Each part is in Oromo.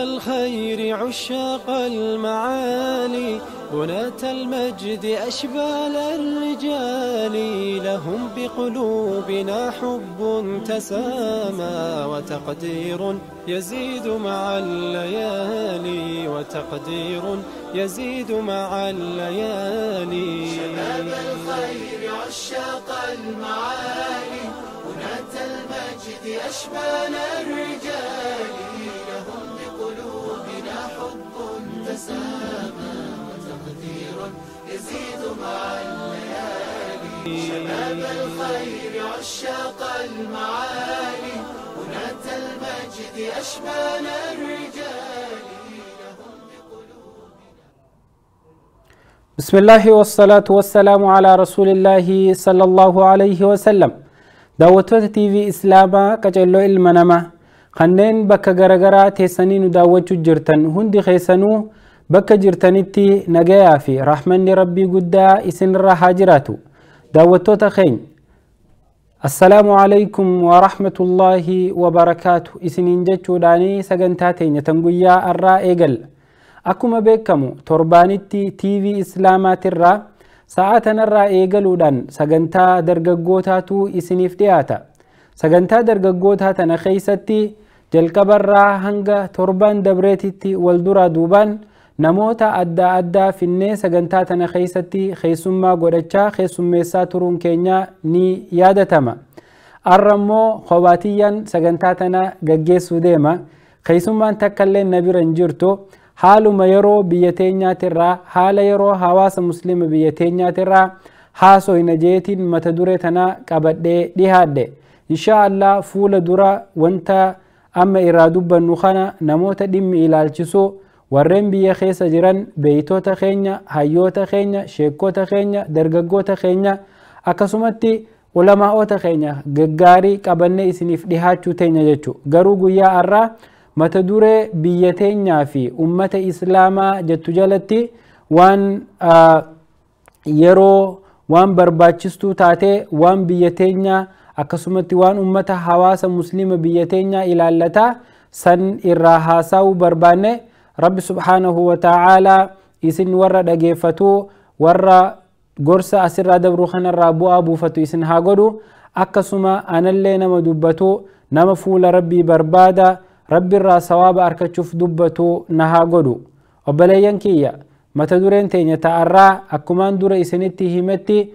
الخير عشاق المعالي بناة المجد أشبال الرجال لهم بقلوبنا حب تسامى وتقدير يزيد مع الليالي وتقدير يزيد مع الليالي. شباب الخير عشاق المعالي بناة المجد أشبال الرجال لهم بقلوبنا حب تسامى وتقدير يزيد مع الليالي. شباب الخير عشاق المعالي بناة المجد أشبال الرجال لهم بقلوبنا. بسم الله والصلاة والسلام على رسول الله صلى الله عليه وسلم. Daawwattoota TV Islaamaa qaceelloo ilma namaa kanneen bakka garagaraa teessanii nu daawwachuu jirtan hundi keessanuu bakka jirtanitti nagayaa fi rahmanni rabbii guddaa isinirra haa jiraatu. Daawwattoota keenya assalaamu alaykum wa rahmatullaahi wa barakaatu isiniin jechuudhaanii sagantaa teenya tan guyyaa har'aa eegalla. Akkuma beekamu torbaanitti TV Islaamaatirraa sa'a tanarraa eegaluudhaan sagantaa dargaggootaatu isiniif dhiyaata. Sagantaa dargaggootaa tana keessatti jalqabarraa hanga torban dabreetitti wal duraa duubaan namoota adda addaa finnee sagantaa tana keessatti keessummaa godhachaa keessummeessaa turuun keenya ni yaadatama. Har'a immoo kophaatiyyaan sagantaa tana gaggeessuu deema. Keessummaan takka illee na bira hin jirtu. Haaluma yeroo biyya teenyaatirraa haala yeroo hawaasa musliima biyya teenyaatirraa haasofna jeetiin mata duree tana qabadhee dhihaadhe. Inshaa Allah fuula dura wanta amma irraa dubbannu kana namoota dhimmi ilaalchisu warreen biyya keessa jiran beeytoota keenya, hayyoota keenya, sheekota keenya, dargaggoota keenya akkasumatti ulamaa'ota keenya gaggaarii qabannee isiniif dhihaachuu teenya jechuudha. Garuu guyyaa har'aa mata duree biyya teenyaa fi ummata islaamaa jettu jalatti waan yeroo waan barbaachistuu taatee waan biyya teenyaa akkasumatti waan ummata hawaasa musliima biyya teenyaa ilaallataa san irraa haasa'uu barbaanne rabbi subhaanahu wa ta'aalaa isin warra dhageeffatu warra gorsa asirraa dabru kanarraa bu'aa buufatu isin haa godhu. Akkasuma anallee nama dubbatu nama fuula rabbii barbaada rabbiirraa sawaaba argachuuf dubbatu na haa godhu. Obboleeyyan kiyya mata dureen teenya ta'arraa akkumaan dura isinitti himetti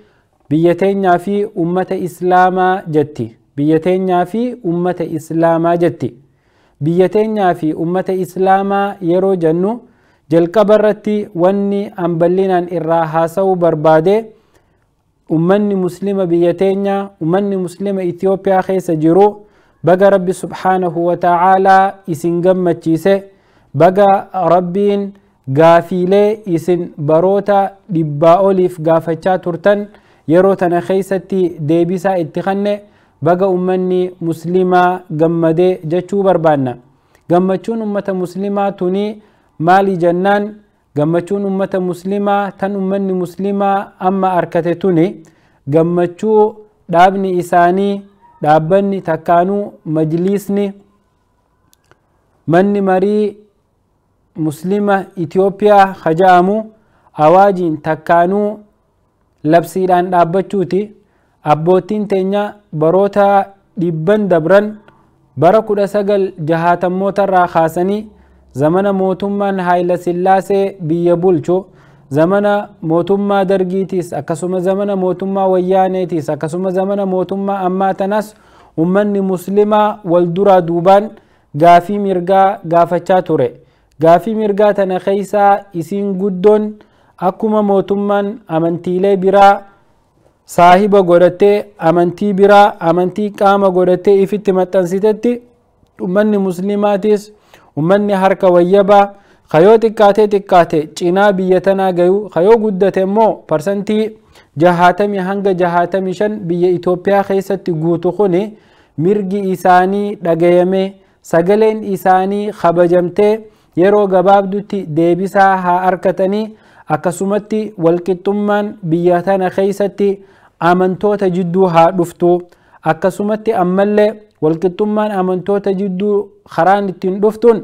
biyya teenyaa fi ummata islaamaa jetti. Biyya teenyaa fi ummata islaamaa jetti. Biyya teenyaa fi ummata islaamaa yeroo jennu jalqaba irratti wanni an bal'inaan irraa haasa'uu barbaade ummanni muslima biyya teenyaa ummanni muslima Itoophiyaa keessa jiru baga rabbi subhaanahu wa ta'aalaa isin gammachiise, baga rabbiin gaafiilee isin baroota dhibbaa oliif gaafachaa turtan yeroo tana keessatti deebisaa itti kanne baga ummanni muslimaa gammadee jechuu barbaanna. Gammachuun ummata muslimaa tuni maali jennaan gammachuun ummata muslimaa tan ummanni muslimaa amma arkate tuni gammachuu dhaabni isaanii dhaabbanni takkaanuu majliisni manni marii muslima Itoophiyaa haja'amu awaajiin takkaanuu labsiidhaan dhaabbachuuti. Abbootiin teenya baroota dhibban dabran bara 1960mootarraa kaasanii zamana mootummaan Haayila Sillaasee biyya bulchu zamana mootummaa Dargiitiis akkasuma zamana mootummaa Wayyaaneetiis akkasuma zamana mootummaa ammaa tanaas ummanni muslimaa wal duraa duubaan gaafii mirgaa gaafachaa ture. Gaafii mirgaa tana keessaa isiin guddoon akkuma mootummaan amantiilee biraa saahiba godhattee amantii biraa amantii qaama godhattee ifitti maxxansitetti ummanni muslimaatis ummanni harka wayyabaa kayoo xiqqaatee xiqqaate cinaa biyya tanaa gayu kayoo guddate immoo parsantii 60 hanga 65 biyya Itoophiyaa keessatti guutu kuni mirgi isaanii dhagayame sagaleen isaanii kabajamtee yeroo gabaabdutti deebisaa haa arkatanii akkasumatti walqixxummaan biyya tana keessatti amantoota jidduu haa dhuftu. Akkasumatti ammallee walqixxummaan amantoota jidduu karaan ittiin dhuftuun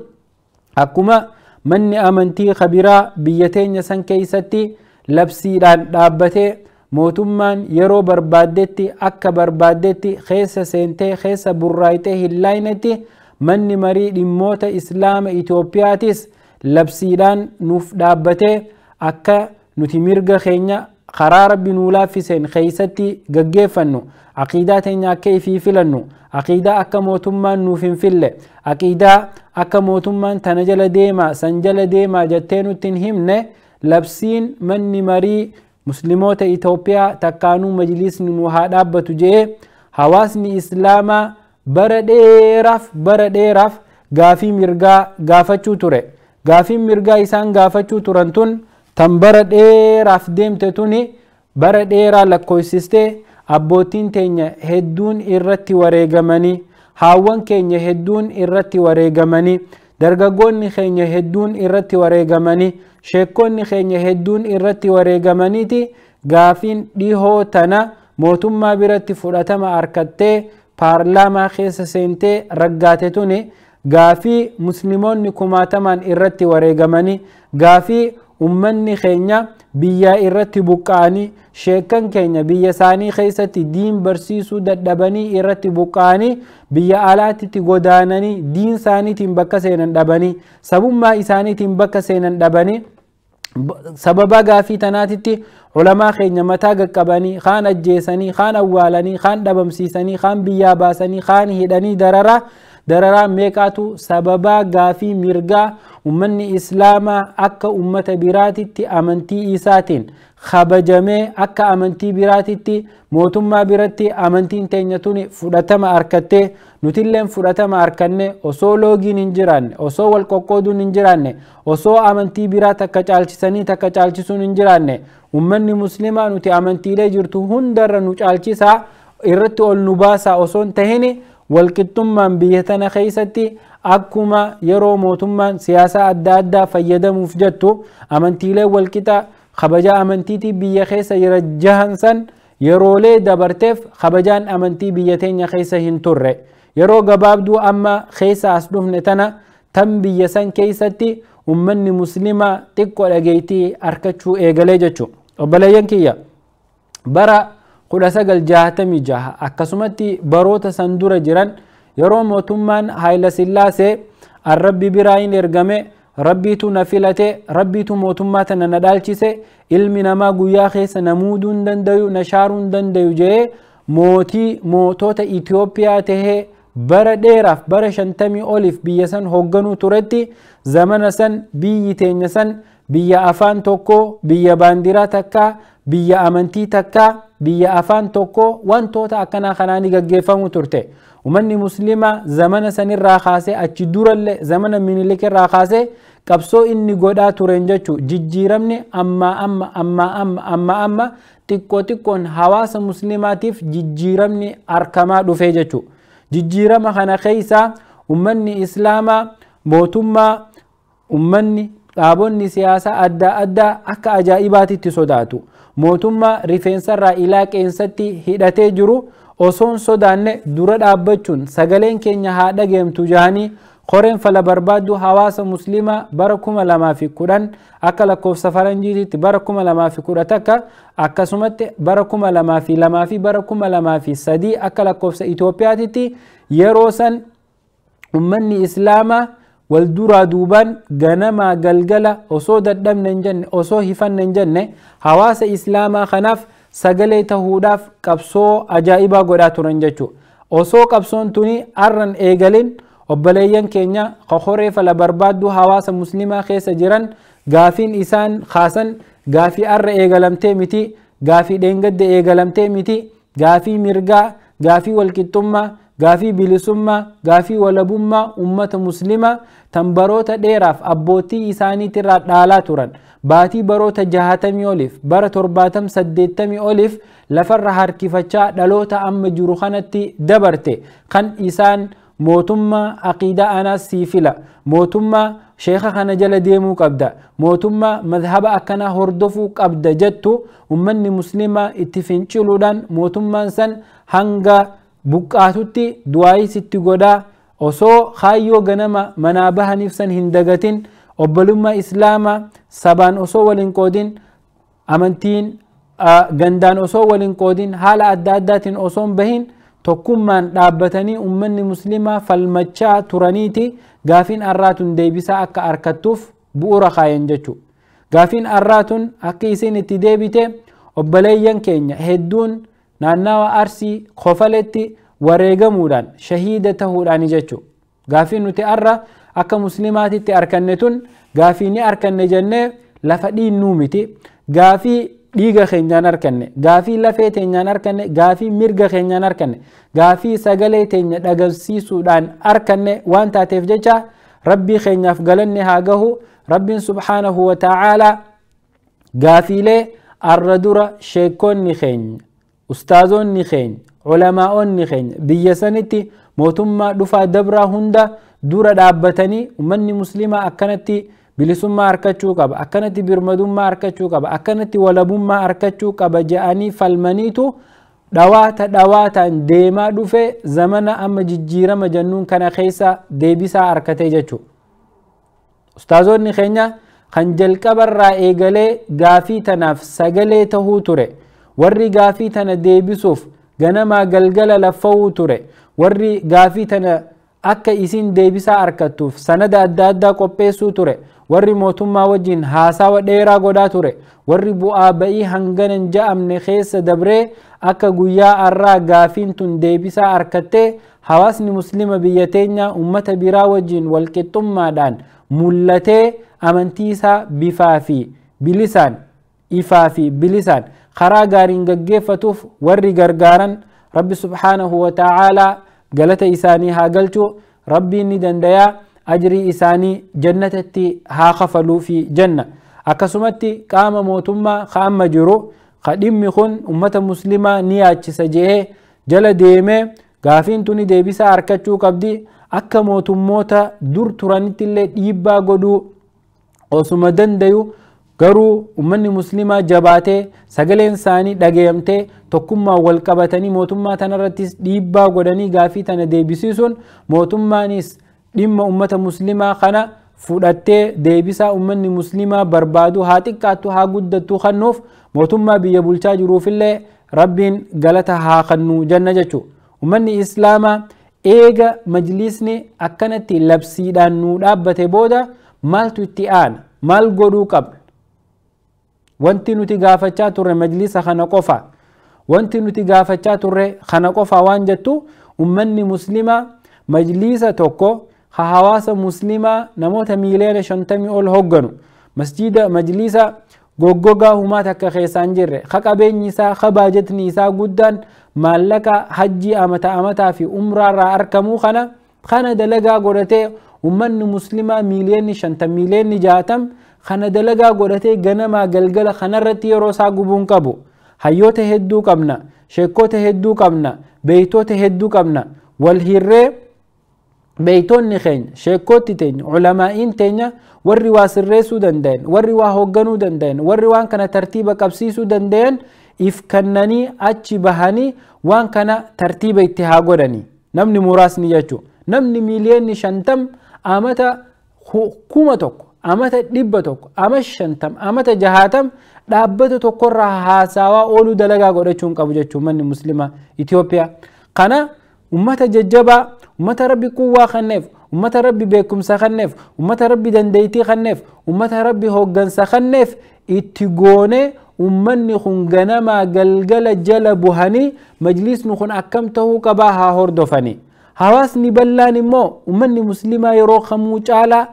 Akkuma manni amantii kabiraa biyya teenya san keessatti labsiidhaan dhaabbatee mootummaan yeroo barbaaddetti akka barbaaddetti keessa seentee keessa burraayitee hin laaynetti, manni marii dhimmoota Islaama Itoophiyaatis labsiidhaan nuuf dhaabbatee akka nuti mirga keenya karaa Rabbi nuu laaffiseen keessatti gaggeeffannu, aqiidaa teenya akka ifii filannu, aqiidaa akka mootummaan nuuf hin fille, aqiidaa akka mootummaan tana jala deemaa san jala deemaa jettee nutti hin himne, labsiin manni marii Musliimoota Itoophiyaa takkaanuu majlisni nu haa dhaabbatu jedhee hawaasni Islaamaa bara dheeraaf gaafii mirgaa gaafachuu ture. Gaafiin mirgaa isaan gaafachuu turan tun tan bara dheeraaf deemte tuni bara dheeraa lakkoofsistee abbootiin teenya hedduun irratti wareegamanii, haawwan keenya hedduun irratti wareegamanii, dargaggoonni keenya hedduun irratti wareegamanii, sheekonni keenya hedduun irratti wareegamaniiti gaafiin dhihoo tana mootummaa biratti fudhatama argattee paarlaamaa keessa seentee raggaate tuni gaafii Musliimoonni kumaatamaan irratti wareegamanii, gaafii ummanni keenya biyyaa irratti buqqa'anii, sheekan keenya biyya isaanii keessatti diin barsiisuu dadhabanii irratti buqqa'anii, biyya alaatitti godaananii, diin isaaniitiin bakka seenan dhabanii, sabummaa isaaniitiin bakka seenan dhabanii, sababa gaafii tanaatitti ulamaa keenya mataa qaqqabanii, kaan ajjeesanii, kaan awwaalanii, kaan dhabamsiisanii, kaan biyyaa baasanii, kaan hidhanii, dararaa meeqaatu sababaa gaafii mirgaa ummanni Islaamaa akka ummata biraatitti amantii isaatiin kabajamee, akka amantii biraatitti mootummaa biratti amantiin teenya tuni fudhatama argattee nutilleen fudhatama arganne, osoo loogiin hin jiraanne, osoo wal qoqqooduun hin jiraanne, osoo amantii biraa takka caalchisanii takka caalchisuun hin jiraanne, ummanni Muslimaa nuti amantiilee jirtu hundarra nu caalchisaa, irratti ol nu baasaa osoo hin tahini, walqixxummaan biyya tana keessatti akkuma yeroo mootummaan siyaasaa adda addaa fayyadamuuf jettu amantiilee walqixa kabajaa amantiitii biyya keessa jira jahan san yeroolee dabarteef kabajaan amantii biyya teenya keessa hin turre. Yeroo gabaabduu amma keessa as dhufne tana tan biyya san keessatti ummanni Muslimaa xiqqoo dhageettii arkachuu eegalee jechuudha. Obboleeyyan kiyya, bara 1966 akkasumatti baroota san dura jiran, yeroo mootummaan Haayila Sillaasee Rabbi biraa hin ergame, Rabbiitu na filate, Rabbiitu mootummaa tana na dhaalchise, ilmi namaa guyyaa keessa na muuduu hin dandayu, na shaaruu hin dandayu jedhee mootii mootota Itoophiyaa tahee bara dheeraaf, bara 50 oliif biyya san hoogganuu turetti, zamana san biyyi teenya san biyya afaan tokko, biyya baandiraa takkaa, biyya amantii takkaa, biyya afaan tokko, wantoota akkanaa kanaanii gaggeeffamu turte. Uummanni Muslimaa zamana sanirraa kaasee, achi durallee zamana Minilik irraa kaasee qabsoo inni godhaa tureen jechuu, jijjiiramni ammaa amma ammaa amma amma amma xiqqoo xiqqoon hawaasa Muslimaatiif jijjiiramni argamaa dhufee jechuu. Jijjiirama kana keessaa ummanni Islaamaa mootummaa ummanni dhaabonni siyaasaa adda addaa akka ajaa'ibaatitti sodaatu, mootummaa rifeensarraa ilaa qeensatti hidhatee jiru osoon sodaanne dura dhaabbachuun sagaleen keenya haa dhageemtu jahanii koreen fala barbaaddu hawaasa Muslimaa bara 2010 akka lakkoofsa faranjiititti, bara 2011, akkasumatti bara 2002 fi bara 2003 akka lakkoofsa Itoophiyaatitti, yeroo san ummanni Islaamaa wal duraa duubaan ganamaa galgala osoo dadhabne hin jenne, osoo hifanne hin jenne, hawaasa Islaamaa kanaaf sagalee tahuudhaaf qabsoo ajaa'ibaa godhaa turan jechuudha. Osoo qabsoon tuni arran eegalin, obboleeyyan keenya koree fala barbaadduu hawaasa Muslimaa keessa jiran gaafiin isaan kaasan gaafii arra eegalamtee miti, gaafii dheengadde eegalamtee miti, gaafii mirgaa, gaafii walqixxummaa, gaafii bilisummaa, gaafii walabummaa ummata Muslimaa tan baroota dheeraaf abbootii isaaniitirraa dhaalaa turan, baatii baroota 60 oliif, bara 70 80 oliif lafarra harkifachaa dhaloota amma jiru kanatti dabarte, kan isaan mootummaa aqiidaa anaas sii fila, mootummaa sheeka kana jala deemuu qabda, mootummaa madhaba akkanaa hordofuu qabda jettu, ummanni Muslimaa itti finciluudhaan mootummaan san hanga buqqaatutti du'aayii sitti godhaa. osoo kaayyoo ganama manaa bahaniif san hin dagatin obbolummaa islaamaa sabaan osoo waliin qoodin amantiin gandaan osoo waliin qoodin haala adda addaatiin osoo hin bahin tokkummaan dhaabbatanii ummanni muslimaa falmachaa turaniiti gaafiin arraatun deebisaa akka arkattuuf bu'uura kaayan jechuudha. Gaafiin arraatun akka isin itti deebite obboleeyyan keenya hedduun naannawa Arsii Kofaletti wareegamuudhaan shahiida tahuudhaan jechuudha. Gaafiin nuti arra akka muslimaatitti arkanne tun gaafii ni arkanne jennee lafa dhiinnuu miti. Gaafii dhiiga keenyaan arkanne, gaafii lafee teenyaan arkanne, gaafii mirga keenyaan arkanne, gaafii sagalee teenya dhagarsiisuudhaan arkanne waan taateef jecha rabbii keenyaaf galanne haa gahu. Rabbiin subhaanahu wa ta'aalaa gaafiilee arra dura sheekonni keenya, ustaazonni keenya, culamaa'onni keenya biyya sanitti mootummaa dhufaa dabraa hunda dura dhaabbatanii ummanni muslimaa akkanatti bilisummaa arkachuu qaba, akkanatti birmadummaa arkachuu qaba, akkanatti walabummaa arkachuu qaba je'anii falmaniitu dhawaata dhawaataan deemaa dhufe zamana amma jijjiirama jennuun kana keessa deebisaa arkatee jechuudha. Ustaazonni keenya kan jalqabarraa eegalee gaafii tanaaf sagalee tahuu ture, warri gaafii tana deebisuuf ganamaa galgala laffa'uu ture, warri gaafii tana akka isin deebisaa arkattuuf sanada adda addaa qopheessuu ture, warri mootummaa wajjin haasawa dheeraa godhaa ture, warri bu'aa ba'ii hanganan ja'amne keessa dabree akka guyyaa arraa gaafiin tun deebisaa arkattee hawaasni muslima biyya teenya ummata biraa wajjin walqixxummaadhaan mul'atee amantii isaa bifaa fi bilisaan ifaa fi bilisaan karaa gaariin gaggeeffatuuf warri gargaaran rabbi subhaanahu wa ta'aalaa galata isaanii haa galchu. Rabbiin ni dandayaa ajrii isaanii jannatatti haa kafaluu fi janna. Akkasumatti qaama mootummaa ka amma jiru ka dhimmi kun ummata muslimaa ni yaachisa je'ee jala deemee gaafiin tuni deebisaa arkachuu qabdi. Akka mootummoota dur turanitti illee dhiibbaa godhuu osuma dandayu garuu ummanni muslimaa jabaatee sagaleen isaanii dhagayamtee tokkummaa wal qabatanii mootummaa tanarrattis dhiibbaa godhanii gaafii tana deebisiisuun mootummaanis dhimma ummata muslimaa kana fudhattee deebisaa ummanni muslimaa barbaadu haa xiqqaattu haa guddattu kennuuf mootummaa biyya bulchaa jiruufillee rabbiin galata haa kennu jenna jechuudha. Ummanni islaamaa eega majlisni akkanatti labsiidhaan nuu dhaabbate booda maaltu itti aana? Maal godhuu qabna? Wanti nuti gaafachaa turre majlisa kana qofa. Wanti nuti gaafachaa turre kana qofa waan jettu ummanni muslimaa majlisa tokko ha hawaasa muslimaa namoota miiliyoona 50 ol hogganu masjida majlisa goggogaa humaa takka keessaan jirre ka qabeenyi isaa ka baajatni isaa guddaan maallaqa hajjii amata amataa fi umraarraa arkamuu kana dalagaa godhatee ummanni muslimaa miiliyoonni 50 miiliyoonni 60 kana dalagaa godhatee ganamaa galgala kanarratti yeroo isaa gubuun qabu. Hayyoota hedduu qabna, sheekota hedduu qabna, beeytoota hedduu qabna. Wal hirree beeytoonni keenya, sheekootti teenya, culamaa'iin teenya warri waa sirreessuu danda'an, warri waa hoogganuu danda'an, warri waan kana tartiiba qabsiisuu danda'an if kennanii achi bahanii waan kana tartiiba itti haa godhanii. Namni muraasni jechuudha. Namni miiliyoonni 50 amata 1000, amata 100, ama 50, amata 60 dhaabbata tokkorraa haasawaa ooluu dalagaa godhachuu hin qabu jechuudha manni muslimaa Itoophiyaa. Kana ummata jajjabaa, ummata rabbi quwwaa kenneef, ummata rabbi beekumsa kenneef, ummata rabbi dandeettii kenneef, ummata rabbi hooggansa kenneef itti goonee ummanni kun ganamaa galgala jala buhanii majlisni kun akkam tahuu qabaa haa hordofanii. Hawaasni bal'aan immoo ummanni muslimaa yeroo kamuu caalaa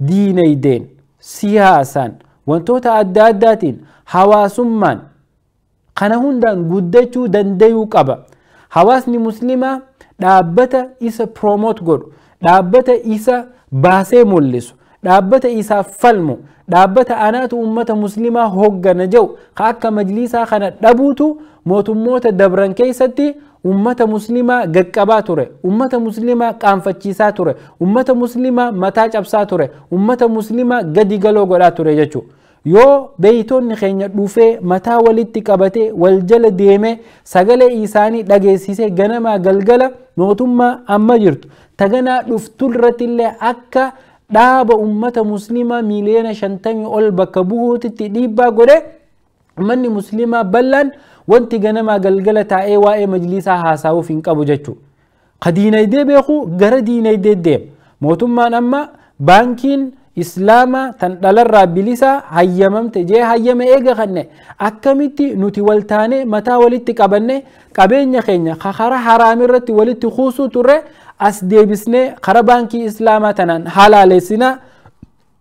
diinagdeen, siyaasaan, wantoota adda addaatiin hawaasummaan kana hundaan guddachuu dandayuu qaba. Hawaasni muslimaa dhaabbata isa promote godhu, dhaabbata isa baasee mul'isu, dhaabbata isaaf falmu, dhaabbata anaatu ummata muslimaa hoggana jedhu ka akka majlisaa kana dhabuutu mootummoota dabran keessatti ummata muslimaa gaqqabaa ture, ummata muslimaa qaanfachiisaa ture, ummata muslimaa mataa cabsaa ture, ummata muslimaa gadi galoo godhaa ture jechuudha. Yoo beeytoonni keenya dhufee mataa walitti qabatee wal jala deemee sagalee isaanii dhageessisee ganamaa galgala mootummaa amma jirtu taganaa dhufturratti illee akka dhaaba ummata muslimaa miiliyoona 50 ol bakka bu'uutitti dhiibbaa godhe ummanni muslimaa bal'aan wanti ganamaa galgala taa'ee waa'ee majlisaa haasa'uuf hin qabu jechuudha. Ka diinagdee beeku gara diinagdee deema. Mootummaan amma baankiin islaamaa tan dhalarraa bilisaa hayyamamte jee hayyama eega kanne akkamitti nuti waltaanee mataa walitti qabanne qabeenya keenya karaa haraamirratti walitti kuusuu turre as deebisnee karaa baankii islaamaa tanaan halaalessinaa.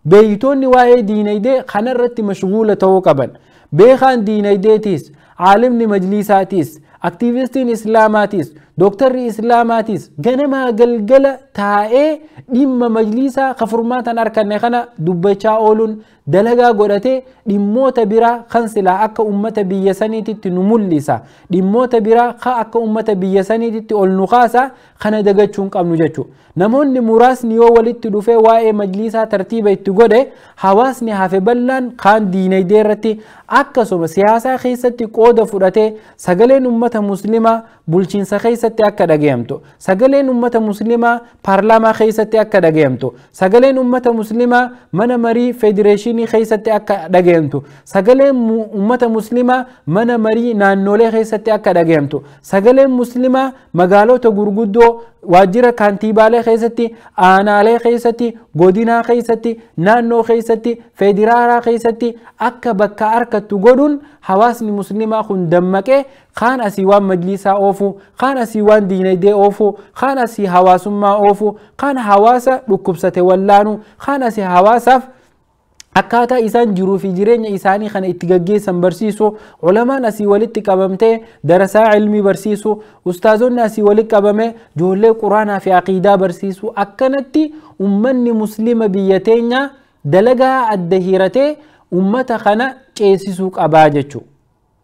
Beeytoonni waa'ee diinagdee kanarratti mashguula ta'uu qaban. Beekaan diinagdeetiis, caalimni majlisaatiis, aktiivistiin islaamaatiis, dooktarri islaamaatiis ganamaa galgala taa'ee dhimma majlisaa kafurmaatan arkanne kana dubbachaa ooluun dalagaa godhatee dhimmoota biraa kan silaa akka ummata biyya saniititti nu mul'isa. Dhimmoota biraa kan akka ummata biyya saniititti ol nu kaasa kana dagachuu hin qabnu jechuudha. Namoonni muraasni yoo walitti dhufee waa'ee majlisaa tartiiba itti godhe hawaasni hafe bal'aan kaan diinagdee irratti akkasuma siyaasaa keessatti qooda fudhatee sagaleen ummata muslimaa bulchiinsa keessatti akka dhagayamtu, sagaleen ummata muslimaa paarlaamaa keessatti akka dhagayamtu, sagaleen ummata muslimaa mana marii federeeshinii keessatti akka dhagayamtu, sagaleen ummata muslimaa mana marii naannolee keessatti akka dhagayamtu, sagaleen muslimaa magaalota gurguddoo waajjira kaantiibaalee keessatti, aanaalee keessatti, godinaa keessatti, naannoo keessatti, federaalaa keessatti akka bakka harkattu godhuun hawaasni muslimaa kun dammaqee kaan asii waan majlisaa oofu, kaan asii waan diinagdee oofu, kaan asii hawaasummaa oofu, kaan hawaasa dhukkubsate wallaanu, kaan asii hawaasaaf akkaataa isaan jiruu fi jireenya isaanii kana itti gaggeessan barsiisu, ulamaan asii walitti qabamtee darasaa ilmii barsiisu, ustaazonni asii walitti qabame ijoollee quraanaa fi aqiidaa barsiisu. Akkanatti ummanni muslima biyya teenya dalagaa adda hiratee ummata kana ceesisuu qabaa jechuudha.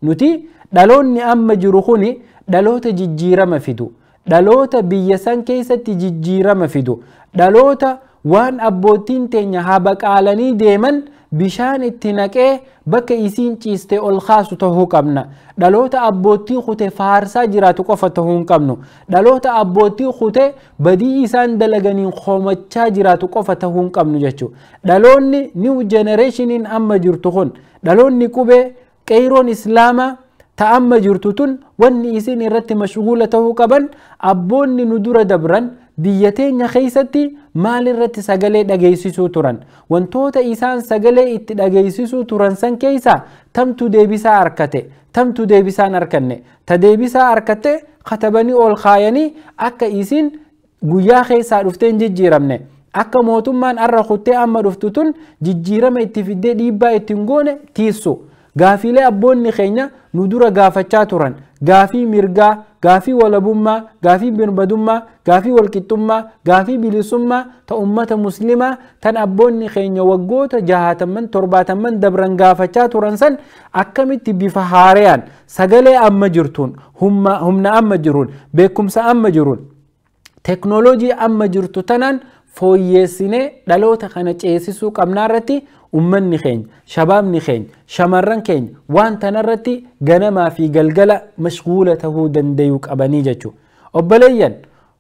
Nuti dhaloonni amma jiru kuni dhaloota jijjiirama fidu, dhaloota biyya san keessatti jijjiirama fidu, dhaloota waan abbootiin teenya habaqaalanii deeman bishaan itti naqee bakka isiin ciiste ol kaasu ta'uu qabna. Dhaloota abbootii kute faarsaa jiraatu qofa ta'uu hin qabnu. Dhaloota abbootii kute badii isaan dalaganiin komachaa jiraatu qofa ta'uu hin qabnu jechuudha. Dhaloonni new generationiin amma jirtu kun dhaloonni qubee qeeroon islaamaa ta amma jirtu tun wanni isin irratti mashguula ta'uu qaban abboonni nu dura dabran biyya teenya keessatti maal irratti sagalee dhageessisuu turan, wantoota isaan sagalee itti dhageessisuu turan san keessaa tamtu deebisaa harkate, tamtu deebisaan harkanne, ta deebisaa harkatte katabanii ol kaayanii akka isin guyyaa keessaa dhuftee hin jijjiiramne, akka mootummaan arra kuttee amma dhuftu tun jijjiirama itti fiddee dhiibbaa ittiin goone tiissu. Gaafiilee abboonni keenya nu dura gaafachaa turan, gaafii mirgaa, gaafii walabummaa, gaafii birmadummaa, gaafii walqixxummaa, gaafii bilisummaa ta ummata muslimaa tan abboonni keenya waggoota 60 70 dabran gaafachaa turan san akkamitti bifa haarayaan sagalee amma jirtuun, humna amma jiruun, beekumsa amma jiruun, teknooloojii amma jirtu tanaan fooyyeessinee dhaloota kana ceesisuu qabnaa irratti ummanni keenya, shabaabni keenya, shamarran keenya waan tanarratti ganamaa fi galgala mashguula ta'uu danda'uu qabanii jechuudha. Obboleeyyan,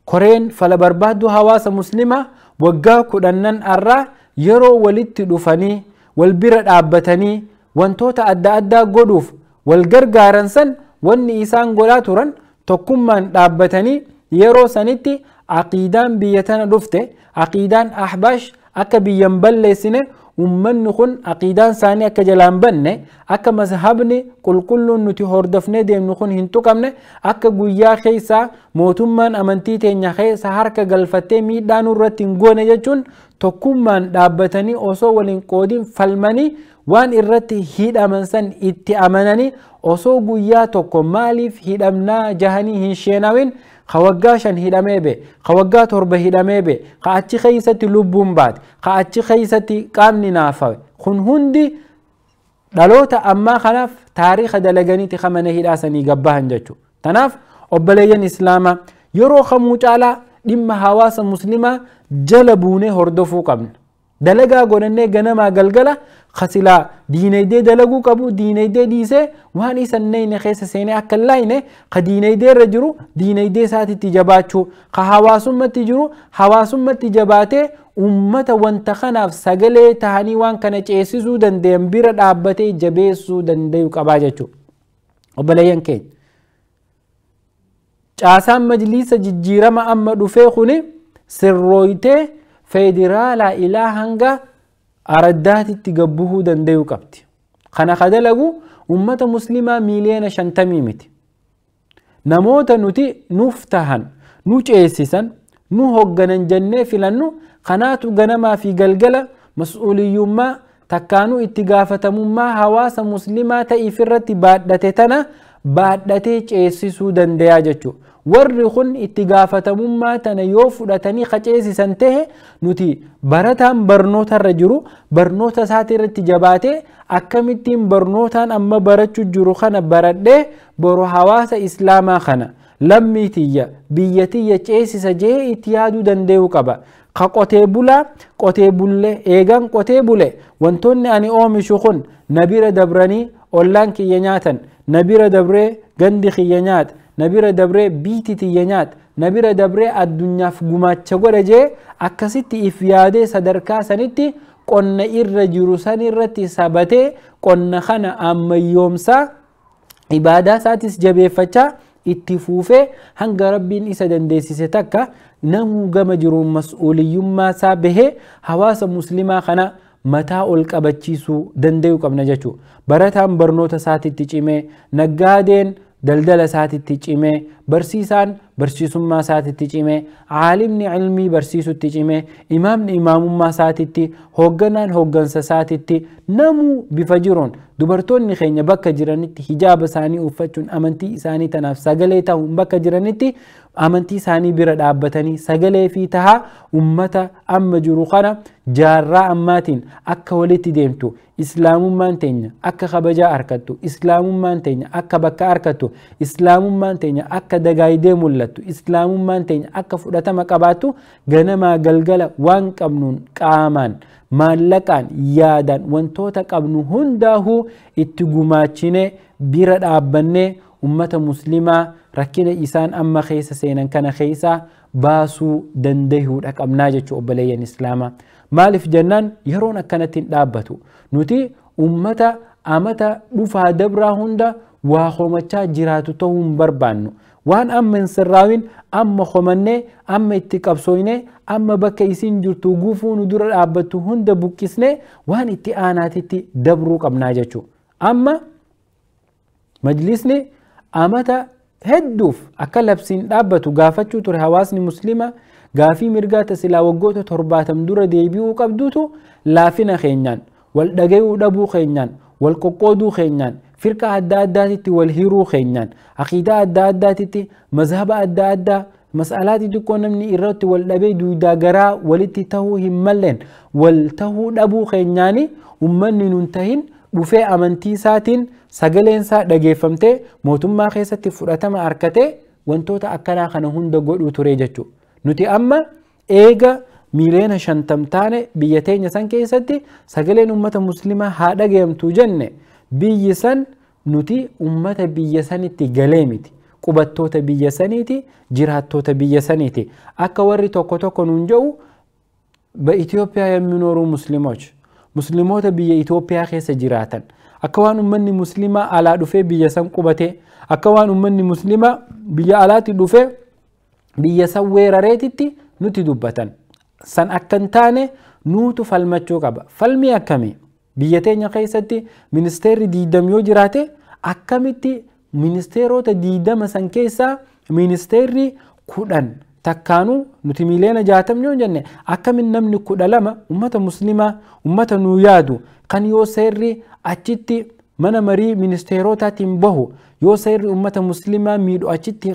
koreen fala barbaaddu hawaasa muslimaa waggaa 10 irraa yeroo walitti dhufanii wal bira dhaabbatanii wantoota adda addaa godhuuf wal gargaaran san wanni isaan godhaa turan tokkummaan dhaabbatanii yeroo sanitti aqiidaan biyya tana dhufte, aqiidaan ahbaash akka biyyan balleessine, ummanni kun aqiidaan isaanii akka jalaan banne, akka mazhabni qulqulluun nuti hordofnee deemnu kun hin tuqamne, akka guyyaa keessaa mootummaan amantii teenya keessa harka galfattee miidhaa nurratti hin goone jechuun tokkummaan dhaabbatanii osoo waliin qoodiin falmanii waan irratti hidhaman san itti amananii osoo guyyaa tokko maaliif hidhamnaa jahanii hin sheenawin ka waggaa 5 hidhamee be, ka waggaa 7 hidhamee be, ka achi keessatti lubbuun baate, ka achi keessatti qaamni naafawe kun hundi dhaloota ammaa kanaaf taariika dalaganiiti ka mana hidhaasanii gabbahan jechuudha. Tanaaf obboleeyyan islaamaa yeroo kamuu caalaa dhimma hawaasa muslimaa jala buunee hordofuu qabna. Dalagaa godhannee ganamaa galgala kasilaa diinagdee dalaguu qabu diinagdee dhiisee waan isa hin keessa seenee akka hin laayine ka diinagdee irra jiru diinagdee isaatitti jabaachuu ka hawaasummatti jiru hawaasummatti jabaatee ummata wanta kanaaf sagalee tahanii waan kana ceesisuu danda'an bira dhaabbatee jabeessuu danda'u qabaa jechuudha. Obboleeyyan keenya. Caasaan majliisa jijjiirama amma dhufee kuni sirrooytee federaalaa ilaa hanga araddaatitti gabbuhuu danda'uu qabdi. Kana ka dalagu ummata muslimaa 50 miiliyoona miti. Namoota nuti nuuf tahan, nu ceesisan, nu hogganan jennee filannu kanaatu ganamaa fi galgala mas'uuliyyummaa takkaanuu itti gaafatamummaa hawaasa muslimaa ta'iif irratti baadhate tana baadhatee ceesisuu dandayaa jechuudha. Warri kun itti gaafatamummaa tana yoo fudhatanii qaceessisan tahe nuti barataan barnoota irra jiru barnoota isaati irratti jabaatee akkamittiin barnootaan amma barachuu jiru kana baradhee boru hawaasa islaamaa kana lammii tiyya biyya tiyya ceesisa jee itti yaaduu danda'uu qaba. Ka qotee bulaa qotee bulle eegan qotee bule wantoonni ani oomishu kun na bira dabranii ollaan kiyya nyaatan na bira dabree gandi kiyya nyaata na bira dabree biiti tiyya nyaata na bira dabree addunyaaf gumaacha godha jee akkasitti if yaadee sadarkaa sanitti qonna irra jiru san irratti sabatee qonna kana ammayyoomsaa ibaadaa isaatis jabeeffachaa itti fuufee hanga rabbiin isa dandeessise takka namuu gama jiruun mas'uuliyyummaa isaa bahee hawaasa muslimaa kana mataa ol qabachiisuu danda'uu qabna jechuudha. Barataan barnoota isaatitti cimee, naggaadeen daldala isaatitti cimee, barsiisaan barsiisummaa isaatitti cimee, caalimni ilmii barsiisutti cimee, imaamni imaamummaa isaatitti, hoogganaan hooggansa isaatitti namuu bifa jiruun dubartoonni keenya bakka jiranitti hijaaba isaanii uffachuun amantii isaanii tanaaf sagalee ta'uun bakka jiranitti amantii isaanii bira dhaabbatanii sagalee fi tahaa ummata amma jiru kana jaarraa ammaatiin akka walitti deemtu islaamummaan teenya akka kabajaa argattu islaamummaan teenya akka bakka argattu islaamummaan teenya akka dagaayidee mul'attu islaamummaan teenya akka fudhatama qabaattu ganamaa galgala waan qabnuun qaamaan maallaqaan yaadaan wantoota qabnu hundaahuu itti gumaachinee bira dhaabbannee ummata muslimaa rakkina isaan amma keessa seenan kana keessaa baasuu dandahuudha qabnaa jechuu obboleeyyan islaamaa. Maaliif jennaan yeroon akkanatti hin dhaabbatu. Nuti ummata amata dhufaa dabraa hunda waa homachaa jiraatu ta'uu hin barbaannu. Waan amma hin sirraawin amma homannee amma itti qabsooynee amma bakka isin jirtu gufuu nu dura dhaabbattu hunda buqqisnee waan itti aanaatitti dabruu qabnaa jechuudha. Amma majlisni amata hedduuf akka labsiin dhaabbatu gaafachuu ture hawaasni muslimaa gaafii mirgaa tasilaa waggoota 70 dura deebi'uu qabdutu laafina keenyaan wal dhagayuu dhabuu keenyaan wal qoqqooduu keenyaan firqa adda addaatitti wal hiruu keenyaan aqiidaa adda addaatitti mazhaba adda addaa mas'alaa xixiqqoo namni irratti wal dhabee duudaa garaa walitti tahuu hin malleen wal tahuu dhabuu keenyaani ummanni nun tahin dhufee amantii isaatiin sagaleen isaa dhageeffamtee mootummaa keessatti fudhatama harkatee wantoota akkanaa kana hunda godhuu ture jechuudha. Nuti amma eega 50 miiliyoona taane biyya teenya san keessatti sagaleen ummata muslimaa haa dhagayamtu jenne biyyi san nuti ummata biyya sanitti galee miti. Qubattoota biyya saniiti, jiraattoota biyya saniiti. Akka warri tokko tokko nuun jedhu በኢትዮጵያ የሚኖሩ ሙስሊሞች musliimoota biyya Itoophiyaa keessa jiraatan akka waan ummanni muslimaa alaa dhufee biyya san qubate akka waan ummanni muslimaa biyya alaatti dhufee biyya san weerareetitti nuti dubbatan. San akka hin taane nuutu falmachuu qaba. Falmii akkamii? Biyya teenya keessatti ministeerri 20 yoo jiraate akkamitti ministeerota 20 san keessaa ministeerri 10 takkaanuu nuti 60 miiliyoona yoo jenne akkamin namni 12 ummata muslimaa ummata nuu yaadu kan yoo seerri achitti mana marii ministeerotaatiin bahu yoo seerri ummata muslimaa miidhu achitti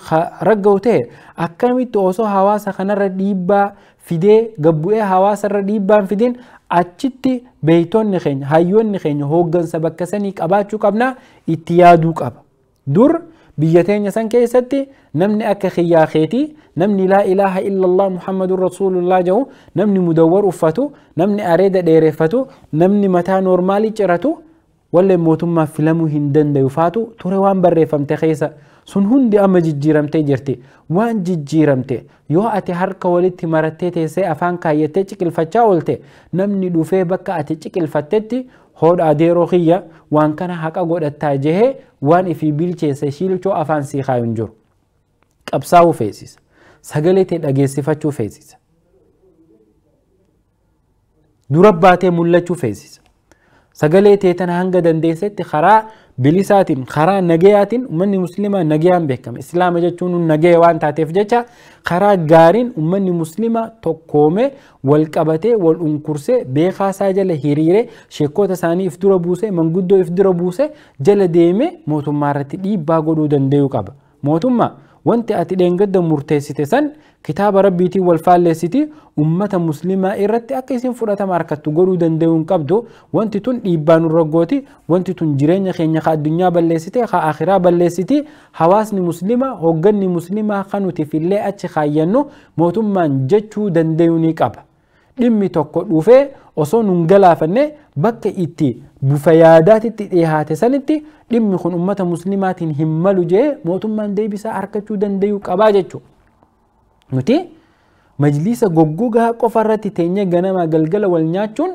ragga'u ta'e akkamitti osoo hawaasa kanarra dhiibbaa fidee gabbu'ee hawaasarra dhiibbaan fidin achitti beeytonni keenya hayyoonni keenya hooggansa bakka sanii qabaachuu qabnaa itti yaaduu qaba. Dur Biyya teenya san keessatti namni akka xiyyaa keetii, namni laa ilaaha illallah Muhammadun Rasuulullah jedhu, namni mudawwar uffatu, namni areeda dheereffatu, namni mataa noormaalii ciratu wallee mootummaaf filamuu hin dandayu faatu ture waan barreeffamte keessa. Sun hundi amma jijjiiramtee jirti. Waan jijjiiramte yoo ati harka walitti marattee teessee afaan kaayyattee ciqilfachaa oolte, namni dhufee bakka ati ciqilfattetti hoodha adeeroo kiyya waan kana haqa godhattaa jehee waan ifii bilcheesse shiilchoo afaan sii kaayu hin jiru. Qabsaa'uu feesisa. Sagalee tee dhageessifachuu feesisa. Dura baatee mul'achuu feesisa. Sagalee tee tana hanga dandeessetti karaa bilisaatiin, karaa nagayaatiin, uummanni musliimaa nagayaan beekama. Islaama jechuun nagaya waan taateef jecha karaa gaariin uummanni musliimaa tokkoomee, wal qabatee, wal unkursee, beekaa isaa jala hiriiree, sheekota isaanii if dura buusee, manguddoo if dura buusee jala deemee mootummaa irratti dhiibbaa godhuu danda'uu qaba. Mootummaa wanti ati dheengadda murteessite san kitaaba rabbiitiin wal faalleessiti, ummata musliimaa irratti akka isin fudhatama harkattu godhuu danda'uu hin qabdu. Wanti tun dhiibbaa nurra gooti, wanti tun jireenya keenya ka addunyaa balleessite, ka akhiraa balleessiti. Hawaasni musliimaa, hoogganni musliimaa kan nuti fillee achi kaayyannu mootummaan jechuu danda'uu ni qaba. Dhimmi tokko dhufee osoo nun galaafanne bakka itti bufa yaadaatitti dhiyaate sanitti dhimmi kun ummata muslimaatiin hin malu jee mootummaan deebisaa harkachuu danda'uu qabaa jechuudha. Nuti majlisa goggogaa qofa irratti teenyee ganamaa galgala wal nyaachuun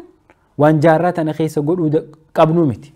waan jaarraa tana keessa godhuu qabnu miti.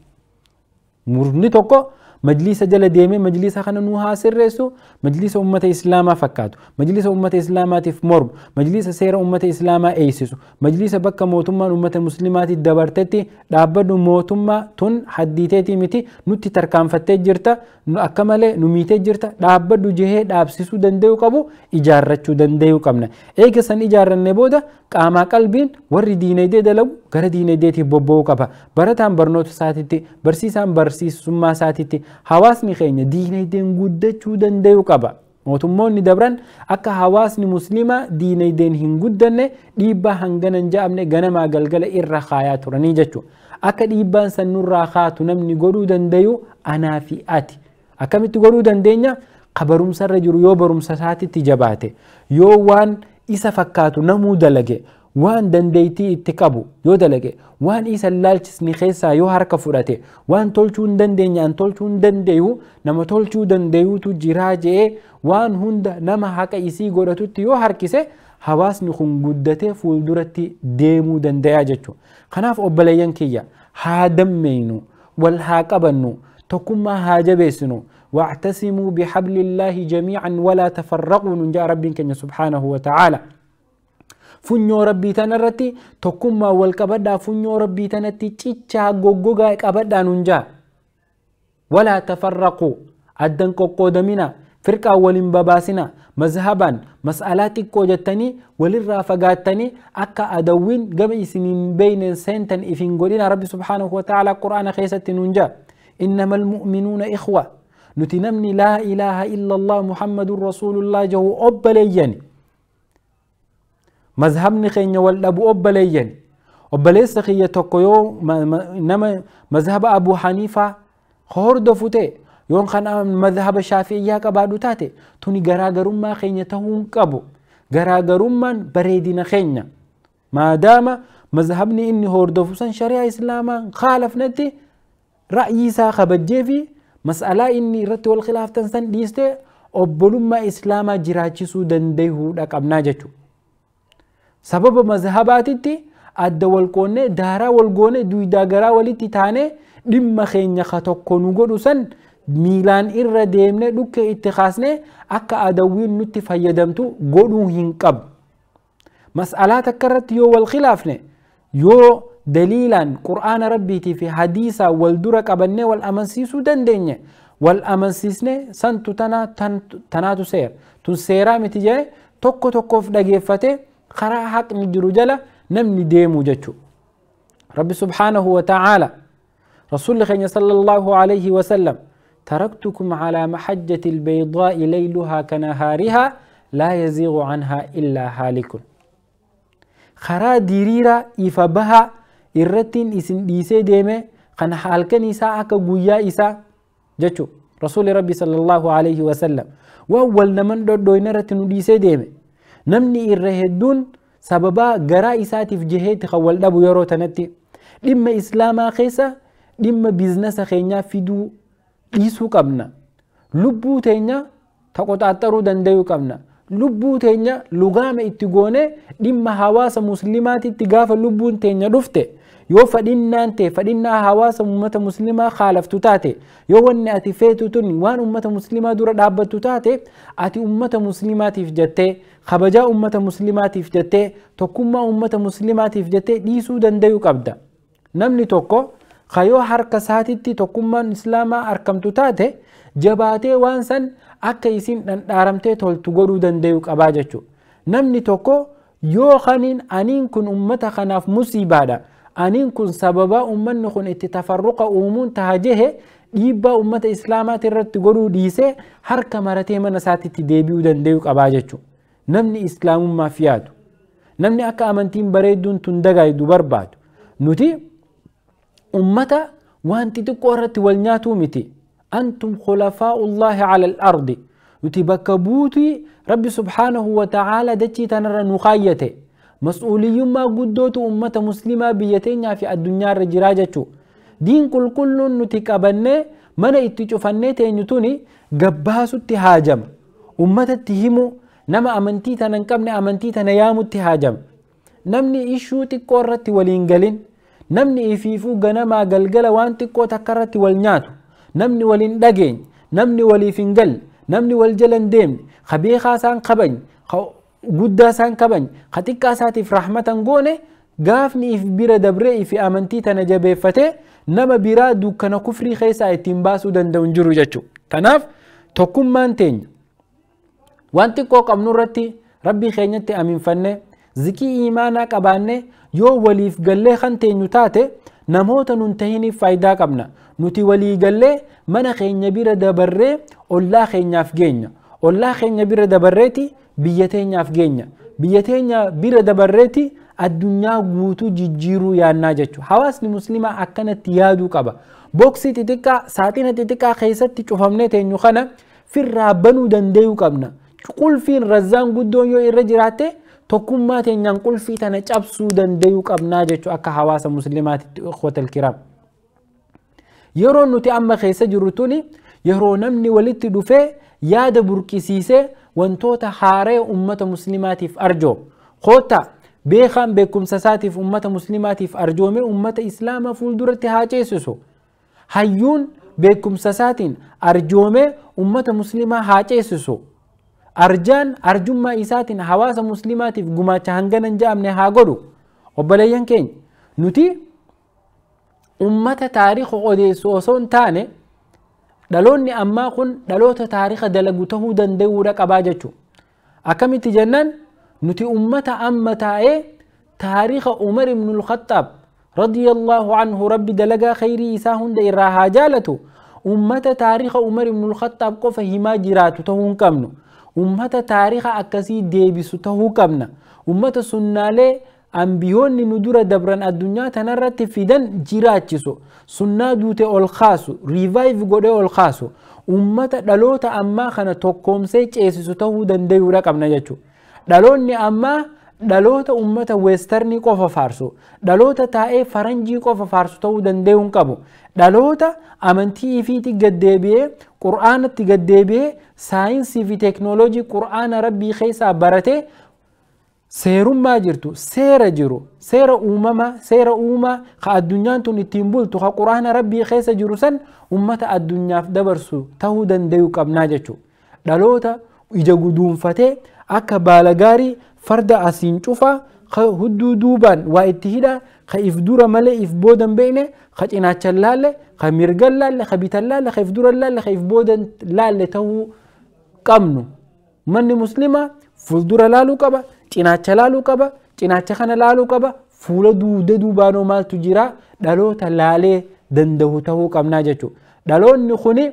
Murni tokko majlisa jala deemee majlisa kana nu haa sirreessu, majlisa ummata islaamaa fakkaatu, majlisa ummata islaamaatiif mormu, majlisa seera ummata islaamaa eeysisu, majlisa bakka mootummaan ummata muslimaatiif dabartetti dhaabbadhu, mootummaa tun haddiiteetii miti, nutti tarkaanfattee jirta, akka malee nu miitee jirta, dhaabbadhu jehee dhaabsisuu danda'uu qabu ijaarrachuu danda'uu qabna. Eega san ijaarranne booda qaamaa qalbiin warri diinagdee dalagu gara diinagdeetiif bobba'uu qaba. Barataan barnoota isaatitti, barsiisaan barsiisummaa isaatitti, hawaasni keenya diinagdeen guddachuu danda'uu qaba. Mootummoonni dabran akka hawaasni musliimaa diinagdeen hin guddanne dhiibbaa hangana hin ja'amne ganamaa galgala irra kaayaa turanii jechuudha. Akka dhiibbaan san nurraa kaatu namni godhuu dandayu anaa fi ati. Akkamitti godhuu dandeenya? Ka barumsarra jiru yoo barumsa isaatitti jabaate, yoo waan isa fakkaatu namuu dalage, waan dandeettii itti qabu yoo dalage, waan isa laalchisni keessaa yoo harka fudhate, waan tolchuu hin dandeenye an tolchuu hin dandeeyu, nama tolchuu danda'uutu jiraa je'ee waan hunda nama haqa isii godhatutti yoo harkise, hawaasni kun guddatee fuulduratti deemuu danda'a jechuudha. Kanaaf obboleeyyan kiyya, haa dammeynu, wal haa qabannu, tokkummaa haa jabeessinu. واعتصموا بحبل الله جميعا ولا تفرقوا، نجا ربي كن سبحانه وتعالى. Funyoo rabbii tanarratti tokkummaa wal qabadhaa, funyoo rabbii tanatti cichaa goggogaa qabadhaa nun jaa. Walaa tafarraquu, addan qoqqoodamina, firqaa waliin babaasina, mazhabaan mas'alaa xiqqoo jettanii walirraa fagaattanii akka adawwiin gama isiniin beeyneen seentan ifin godhina, rabbi subhaanahu wa ta'ala qur'aana keessatti nun jaa. Innama almu'minuuna ikhwa. Nuti namni laa ilaaha illallah Muhammadun rasuulullah jahu obboleeyyani. Mazhabni keenya wal dhabu obboleeyyani. Obboleessa kiyya tokko yoo nama mazhaba Abu Haniifaa hordofu ta'e, yoo kan mazhaba Shaafi'iyyaa qabaadhu taate, tuni garaagarummaa keenya ta'uu hin qabu. Garaagarummaan bareedina keenya. Maadaama mazhabni inni hordofu san shari'aa islaamaa khaalafnetti, ra'yii isaa kabajjee fi mas'alaa inni irratti wal khilaaftan san dhiistee obbolummaa islaamaa jiraachisuu danda'uudha qabnaa jechuudha. Sababa mazhabaatitti adda wal qoonnee, daaraa wal goonee, duwidaa garaa walitti taanee, dhimma keenya ka tokko nu godhu san miilaan irra deemnee dhukkee itti kaasnee akka adawwiin nutti fayyadamtu godhuu hin qabu. Mas'alaa takka irratti yoo wal khilaafne, yoo daliilaan qur'aana rabbiitii fi hadiisaa wal dura qabannee wal amansiisuu dandeenye, wal amansiisne, santu tanaatu seera, tun seeraa miti jee tokko tokkoof dhageeffate karaa haqni jiru jala namni deemu jechuudha. Rabbi subhaanahu wa ta'aala, rasuulli keenya sallallahu alayhi wa sallam, taraktukum calaa mahajjati albaydaa'i layluhaa kanahaarihaa laa yaziigu canhaa illaa haalikun. Karaa diriiraa ifa bahaa irrattiin isin dhiisee deeme, kan halkan isaa akka guyyaa isaa jechuudha. Rasuulli Rabbi sallallahu alaihi wasallam waan wal naman dhodhooyne irratti nu dhiisee deeme. Namni irra hedduun sababaa garaa isaatiif jeheeti kan wal dhabu yeroo tanatti dhimma islaamaa keessa dhimma biizinasa keenyaa fiduu dhiisuu qabna. Lubbuu teenya taqoxaaxaruu danda'uu qabna. Lubbuu teenya lugaama itti goone dhimma hawaasa muslimaatitti gaafa lubbuun teenya dhufte yoo fadhinnaan ta'e fadhinnaa hawaasa ummata muslimaa khaalaftu taate yoo wanni ati feetu tun waan ummata muslimaa dura dhaabbattu taate ati ummata muslimaatiif jettee kabajaa ummata muslimaatiif jettee tokkummaa ummata muslimaatiif jettee dhiisuu danda'uu qabda. Namni tokko kayoo harka isaatitti tokkummaan islaamaa argamtu taate jabaatee waan san akka isin dhandhaaramtee toltu godhuu danda'uu qabaa jechuudha. Namni tokko yoo kaniin aniin kun ummata kanaaf musiibaadha. Aniin kun sababaa ummanni kun itti tafarruqa uumuun taha jehe dhiibbaa ummata islaamaati irratti godhuu dhiisee harka maratee mana isaatitti deebi'uu danda'uu qabaa jechuudha. Namni islaamummaaf yaadu, namni akka amantiin bareedduun tun dagaagdu barbaadu, nuti ummata waan xixiqqoo irratti wal nyaatuu miti. Antum khulafaa'ullaahi ala al-ardi. Nuti bakka buutii Rabbi subhaanahu wa ta'aala dachii tanarra nu kaayyate. Mas'uuliyyummaa guddootu ummata muslimaa biyya teenyaa fi addunyaarra jiraa jechuudha. Diin qulqulluun nuti qabannee mana itti cufannee teenyu tuni gabbaasutti haajama. Ummatatti himu nama amantii tana hin qabne amantii tana yaamutti haajama. Namni ishuu xiqqoo irratti waliin galin, namni ifiifuu ganamaa galgala waan xiqqoo takka irratti wal nyaatu, namni waliin dhageenye, namni waliif hin galle, namni wal jala hin deemne, ka beekaa isaan kabajne, ka guddaa isaan kabajne, ka xiqqaa isaatiif rahmata hin goone, gaafni if bira dabree ifi amantii tana jabeeffatee nama biraa dukkana kufrii keessaa ittiin baasuu danda'u hin jiru jechuudha. Kanaaf tokkummaan teenya waan xiqqoo qabnu irratti Rabbii keenyatti aminfanne zikii imaanaa qabaanne yoo waliif gallee kan teenyu taate namoota nun tahiniif faayidaa qabna. Nuti walii gallee mana keenya bira dabarree ollaa keenyaaf geenya. Ollaa keenya bira dabarreeti biyya teenyaaf geenya. Biyya teenya bira dabarreeti addunyaa guutuu jijjiiruu yaannaa jechuudha. Hawaasni muslimaa akkanatti yaaduu qaba. Booksii xixiqqaa saaxina xixiqqaa keessatti cufamnee teenyu kana firraa banuu danda'uu qabna. Qulfiin razzaan guddoon yoo irra jiraatte tokkummaa teenyaan qulfii tana cabsuu danda'uu qabnaa jechuudha akka hawaasa muslimaatitti ikhwatal kiraam. Yeroo nuti amma keessa jirru tuni yeroo namni walitti dhufee yaada burqisiisee wantoota haaree ummata muslimaatiif arjoomu. Koota beekaan beekumsa isaatiif ummata muslimaatiif arjoome ummata islaamaa fuulduratti haa ceesisu. Hayyuun beekumsa isaatiin arjoome ummata muslimaa haa ceesisu. Arjaan arjummaa isaatiin hawaasa muslimaatiif gumaacha hangana hin ja'amne haa godhu. Obboleeyyan keenya nuti ummata taariika odeessu osoo hin taane dhaloonni ammaa kun dhaloota taariika dalagu tahuu danda'uudha qabaa jechuudha. Akkamitti jennaan nuti ummata amma taa'ee taariika Umar ibn al-Khattaab radiyallahu anhu Rabbi dalagaa khayrii isaa hunda irraa haa jaalatu ummata taariika Umar ibn al-Khattaab qofa himaa jiraatu tahuu hin qabnu. Ummata taariika akkasii deebisu tahuu qabna. Ummata sunnaalee ambiyoonni nu dura dabran addunyaa tanarratti fidan jiraachisu. Sunnaa duute ol kaasu, riivaayiv godhee ol kaasu. Ummata dhaloota ammaa kana tokkoomsee ceesisu tahuu danda'uudha qabna jechuudha. Dhaloonni ammaa dhaloota ummata weestarnii qofa faarsu, dhaloota taa'ee faranjii qofa faarsu tahuu danda'uu hin qabu. Dhaloota amantii ifiitti gaddeebi'ee, qur'aanatti gaddeebi'ee, saayinsii fi teeknooloojii qur'aana rabbii keessaa baratee seerummaa jirtu, seera jiru, seera uumamaa, seera uumaa ka addunyaan tun ittiin bultu, ka qur'aana rabbii keessa jiru san ummata addunyaaf dabarsu tahuu danda'uu qabnaa jechuudha. Dhaloota ija guduunfatee akka baala gaarii farda asiin cufaa, ka hudduu duubaan waa itti hidhaa, ka if dura malee if booda hin beekne, ka cinaacha hin laalle, ka mirga hin laalle, ka bita hin laalle, ka if dura hin laalle, ka if booda hin laalle tahuu qabnu. Manni muslimaa fuuldura laaluu qaba, cinaacha laaluu qaba, cinaacha kana laaluu qaba, fuula duuda duubaanoo maaltu jira dhaloota laalee danda'u tahuu qabnaa jechuudha. Dhaloonni kuni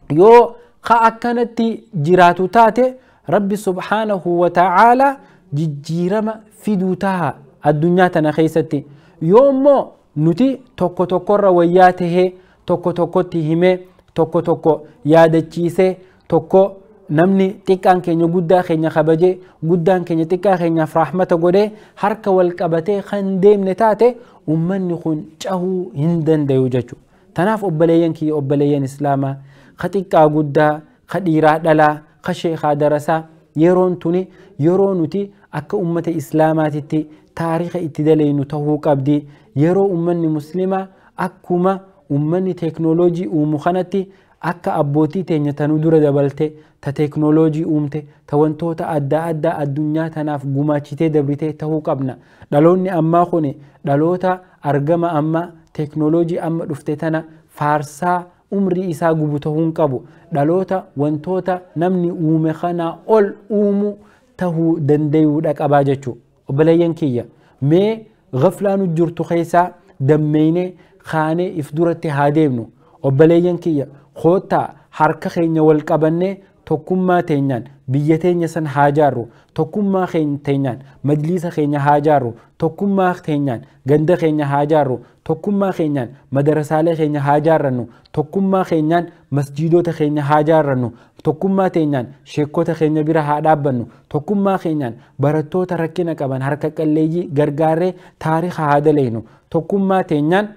yoo ka akkanatti jiraatu taate Rabbi subhaanahu wa ta'aala jijjiirama fiduu taha addunyaa tana keessatti. Yoo immoo nuti tokko tokkorra wayyaa tahee tokko tokkotti himee tokko tokko yaadachiisee tokko namni xiqqaan keenya guddaa keenya kabajee guddaan keenya xiqqaa keenyaaf rahmata godhee harka wal qabatee kan deemne taate ummanni kun cahuu hin dandayu jechuudha. Tanaaf obboleeyyan kiyya obboleeyyan islaamaa ka xiqqaa guddaa ka dhiiraa dhalaa ka sheekaa darasaa yeroon tuni yeroo nuti akka ummata islaamaatitti taariika itti daleynu tahuu qabdi. Yeroo ummanni muslimaa akkuma ummanni teeknooloojii uumu kanatti akka abbootii teenya tanuu dura dabalte ta teeknooloojii uumte ta wantoota adda addaa addunyaa tanaaf gumaachitee dabritee tahuu qabna. Dhaloonni ammaa kun dhaloota argama amma teeknooloojii amma dhufte tana faarsaa umrii isaa gubu tahuu hin qabu. Dhaloota wantoota namni uume kanaa ol uumu tahuu dandayuudha qabaa jechuudha. Obboleeyyan kiyya mee gaflaa nu jirtu keessaa dammeeynee kaanee if duratti haa deemnu. Obboleeyyan kiyya koottaa harka keenya wal qabannee tokkummaa teenyaan biyya teenya san haa jaarru, tokkummaa teenyaan majliisa keenya haa jaarru, tokkummaa teenyaan ganda keenya haa jaarru, tokkummaa keenyaan madarasaalee keenya haa jaarrannu, tokkummaa keenyaan masjiidota keenya haa jaarrannu, tokkummaa teenyaan sheekota keenya bira haa dhaabbannu, tokkummaa keenyaan barattoota rakkina qaban harka qalleeyyii gargaarree taariika haa daleynu, tokkummaa teenyaan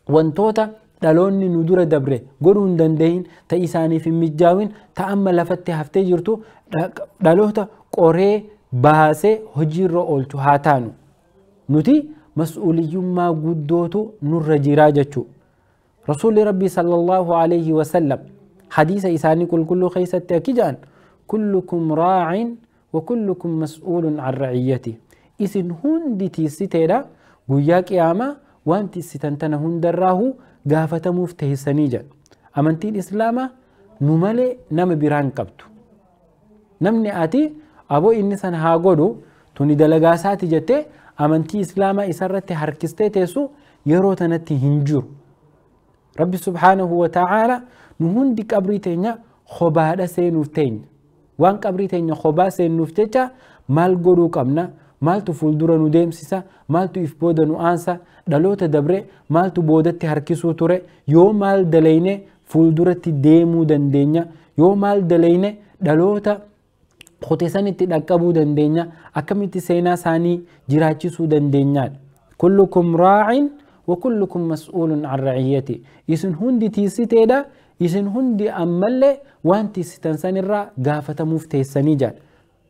wantoota dhaloonni nu dura dabre godhuu hin dandayin ta isaaniif hin mijaawin ta amma lafatti haftee jirtu dhaloota qoree baasee hojiirra oolchu haa taanu. Nuti mas'uuliyyummaa guddootu nurra jiraa jechuu. Rasuulli Rabbii sallallahu alayhi wa sallam hadiisa isaanii qulqulluu keessatti akki jedhan kullukum raacin wa kullukum mas'uulun an raciyyati. Isin hundi tiissiteedha guyyaa qiyaamaa waan tiissitan tana hundarraahu gaafatamuuf teessanii jedha. Amantiin islaamaa nu malee nama biraan qabdu. Namni ati aboo inni san haa godhu tuni dalagaa isaati jettee amantii islaamaa isarratti harkistee teessu yeroo tanatti hin jiru. Rabbi subhaanahu wa ta'aala nu hundi qabrii teenya khobaadha seenuuf teenya. Waan qabrii teenya khobaa seenuuf jecha maal godhuu qabna? Maaltu fuuldura nu deemsisa? Maaltu if booda nu aansa? Dhaloota dabre maaltu boodatti harkisuu ture? Yoo maal dalayne fuulduratti deemuu dandeenya? Yoo maal dalayne dhaloota qote sanitti dhaqqabuu dandeenya? Akkamitti seenaa isaanii jiraachisuu dandeenyaadha? Kullukum raacin wa kullukum mas'uulun an raciyyati. Isin hundi tiissiteedha. Isin hundi ammallee waan tiissitan sanirraa gaafatamuuf teessanii jedha.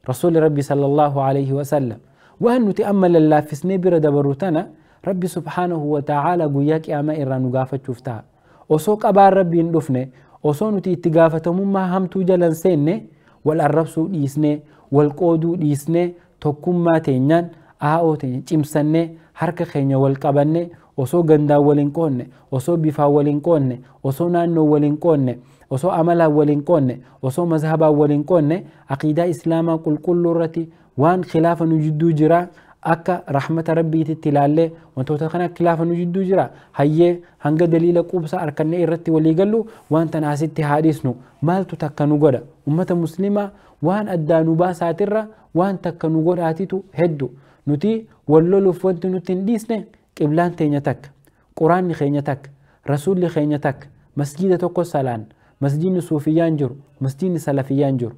Rasuulli Rabbi sallallahu alayhi wa sallam. Waan nuti amma lallaaffisnee bira dabarru tana Rabbi subhaanahu wa ta'aala guyyaa qiyaamaa irraa nu gaafachuuf ta'a. Osoo qabaan Rabbi hin dhufne, osoo nuti itti gaafatamummaa hamtuu jalan seenne, wal arrabsuu dhiisnee, wal qooduu dhiisnee, tokkummaa teenyaan aa'oo teenya cimsannee, harka keenya wal qabannee, osoo gandaan wal hin qoonne, osoo bifaan wal hin qoonne, osoo naannoo wal hin qoonne, osoo amalaan wal hin qoonne, osoo mazhabaan wal hin qoonne, aqiidaa islaamaa qulqulluu irratti waan khilaafa nu jidduu jira akka rahmata rabbiititti ilaallee wantoota kana khilaafa nu jidduu jira hayyee hanga daliila quubsaa harkannee irratti walii gallu waan tana asitti haa dhiisnu. Maaltu takka nu godha? Ummata muslimaa waan addaa nu baasaatirra waan takka nu godhaatitu heddu. Nuti wal loluuf wanti nuti hin dhiisne qiblaan teenya takka, quraanni keenya takka, rasuulli keenya takka, masjiida tokko salaan, masjiidni suufiyyaan jiru, masjiidni salafiyyaan jiru.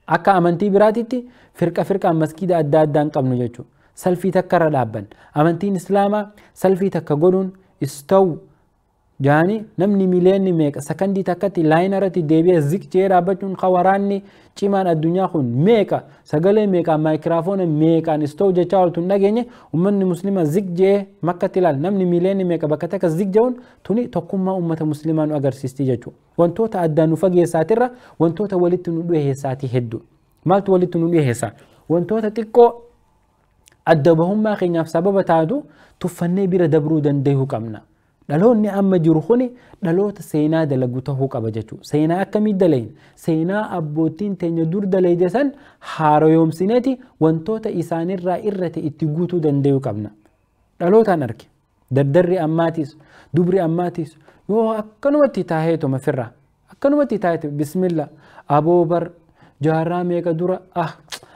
Akka amantii biraatitti firqa firqaan masjiida adda addaa hin qabnu jechuudha. Salfii takka irra dhaabban. Amantiin islaamaa salfii takka godhuun istawu jaani namni miliyoonni meeqa sakandii takkatti laayina irratti deebi'ee zik jee dhaabbachuun kan waraanni cimaan addunyaa kun meeqa sagalee meeqaan maayikiraafoona meeqaan istawu jechaa ooltu hin dhageenye ummanni muslimaa zik jee makkatti ilaala. Namni miliyoonni meeqa bakka takka zik jehuun tuni tokkummaa ummata muslimaa nu agarsiisti jechuudha. Wantoota addaan nu fageessaatirra wantoota walitti nu dhiheessaatii hedduu. Maaltu walitti nu dhiheessa? Wantoota xiqqoo adda bahummaa keenyaaf sababa taatu tuffannee bira dabruu danda'uu qabna. Dhaloonni amma jiru kuni dhaloota seenaa dalagu tahuu qaba jechuudha. Seenaa akkamii dalayin? Seenaa abbootiin teenya dur dalayde san haaromsineeti wantoota isaanirraa irrate itti guutuu danda'uu qabna. Dhalootaan arge. Dardarri ammaatis, dubri ammaatis yoo akkanumatti taaheetuma firra. Akkanumatti taaheetu bismillah aboo bar jaarraa meeqa dura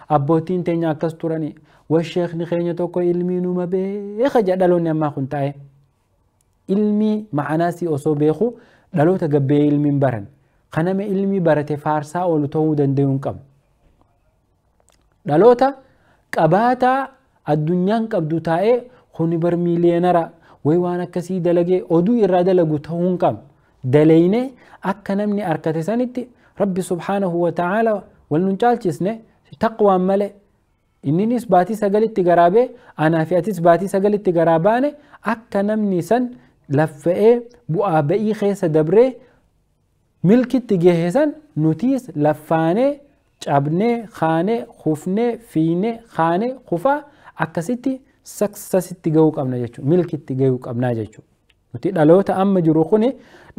abbootiin teenya akkas turanii washeekni keenya tokko ilmii numa beeka jedha dhaloonni ammaa kun taa'ee. Ilmii ma'anaasii osoo beeku dhaloota gabbee ilmiin baran. Kanama ilmii barate faarsaa oolu ta'uu danda'uu hin qabnu. Dhaloota qabaataa addunyaan qabdu taa'ee kuni bar miiliyeenara wayi waan akkasii dalagee oduu irraa dalagu ta'uu hin qabnu. Dalaynee akka namni arkate sanitti Rabbi subhaanahu wa ta'aala wal nun caalchisne taqwaan malee inninis baatii 9tti garaabee anaa fi atis baatii 9tti garaa baane akka namni san laffa'ee bu'aa ba'ii keessa dabree milkitti gahe san nutiis laffaanee cabnee kaanee kufnee fiinee kaanee kufaa akkasitti saksasitti gahuu qabna jechuudha. Milkitti gahuu qabnaa jechuudha. Nuti dhaloota amma jiru kuni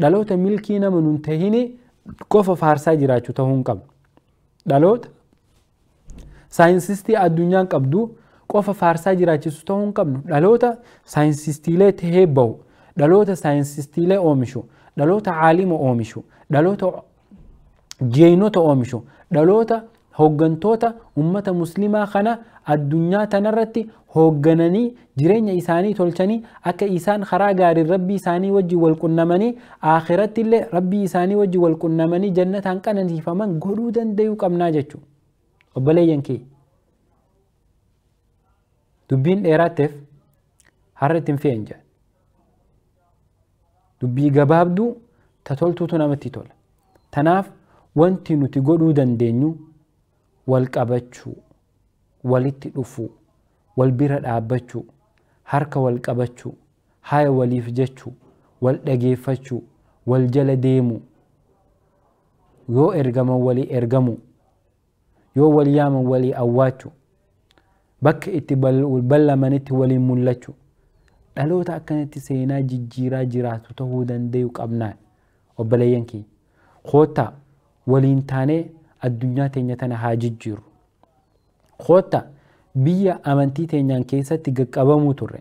dhaloota milkii nama nun tahini qofa faarsaa jiraachuu ta'uu hin qabnu. Dhaloota saayinsistii addunyaan qabdu qofa faarsaa jiraachisu ta'uu hin qabnu. Dhaloota saayinsistiilee tahee bahu, dhaloota saayinsistiilee oomishu, dhaloota caalima oomishu, dhaloota jeenota oomishu, dhaloota hooggantoota ummata muslimaa kana addunyaa tanarratti hooggananii jireenya isaanii tolchanii akka isaan karaa gaarii rabbii isaanii wajji wal qunnamanii akhiratti illee rabbii isaanii wajji wal qunnamanii jannataan qananiifaman godhuu danda'uu qabnaa jechuudha. Obboleeyyan kee dubbiin dheeraatteef har'a ittiin fe'en jedha. Dubbii gabaabduu ta toltuutu namatti tola. Tanaaf wanti nuti godhuu dandeenyu wal qabachuu, walitti dhufuu, wal bira dhaabbachuu, harka wal qabachuu, haya waliif jechuu, wal dhageeffachuu, wal jala deemuu, yoo ergaman walii ergamuu, yoo wal yaaman walii awwaachuu, bakka itti ballamanitti waliin mul'achuu, dhaloota akkanatti seenaa jijjiiraa jiraatu ta'uu danda'u qabnaa. Obboleeyyan keenya koottaa waliin taanee addunyaa teenya tana haa jijjiirru. Koottaa biyya amantii teenyaan keessatti qaqqabamuu turre,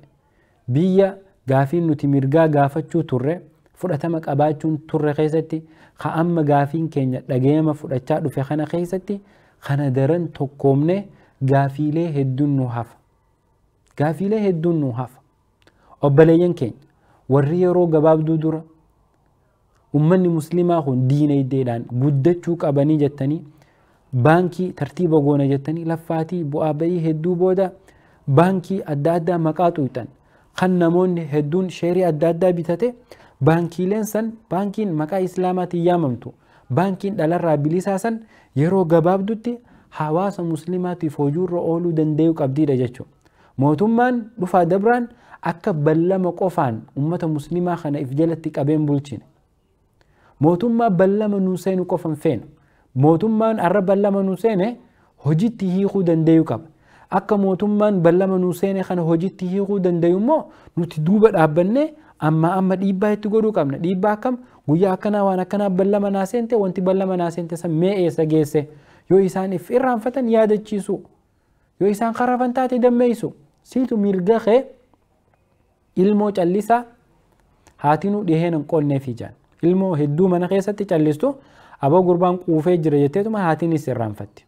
biyya gaafiin nuti mirgaa gaafachuu turre, fudhatama qabaachuun turre keessatti ka amma gaafiin keenya dhagayama fudhachaa dhufe kana keessatti kana daran tokkoomne gaafiilee hedduun nu hafa. Gaafiilee hedduun nu hafa. Obboleeyyan keenya warri yeroo gabaabduu dura ummanni muslimaa kun diinagdeedhaan guddachuu qabanii jettanii baankii tartiiba goona jettanii laffaatii bu'aa ba'ii hedduu booda baankii adda addaa maqaa xuuxan kan namoonni hedduun sheerii adda addaa bitate baankiileen san baankiin maqaa islaamaatiin yaamamtu baankiin dhalarraa bilisaa san yeroo gabaabdutti hawaasa muslimaatiif hojiirra ooluu danda'uu qabdiidha jechuudha. Mootummaan dhufaa dabraan akka ballama qofaan ummata muslimaa kana if jalatti qabeen bulchine. Mootummaa ballama nuu seenu qofan feenu. Mootummaan arra ballama nuu seene hojiitti hiikuu danda'uu qaba. Akka mootummaan ballama nuu seene kana hojiitti hiikuu danda'u immoo nuti duuba dhaabbannee amma dhiibbaa itti godhuu qabna. Dhiibbaa akkam guyyaa akkanaa waan akkanaa ballama naa seente wanti ballama naa seente san mee eessa geesse yoo isaan if irraanfatan yaadachiisu yoo isaan karafan taate dammeessu siitu mirga kee ilmoo callisaa haatinuu dhiheen hin qonneef ijaan. Ilmoo hedduu mana keessatti callistu aboo gurbaan quufee jira jetteetuma haatiinis irraanfatti.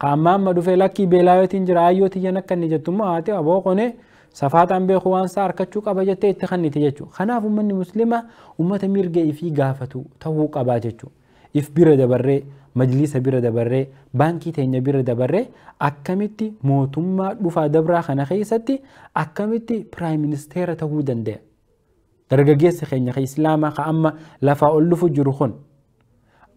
Qaamma amma dhufee lakkii beelaayotiin jira ayyoo tiyyan akka inni jettummaa haati aboo qonee safaaxaan beeku waan isaa harkachuu qaba jettee itti kanniti jechuudha. Kanaaf uummanni muslimaa uummata mirga ifii gaafatu ta'uu qabaa jechuudha. If bira dabarree majlisa bira dabarree baankii teenya bira dabarree akkamitti mootummaa dhufaa dabraa kana keessatti akkamitti piraayim ministeera ta'uu danda'a. Dargaggeessi keenya ka islaamaa ka amma lafaa ol dhufu jiru kun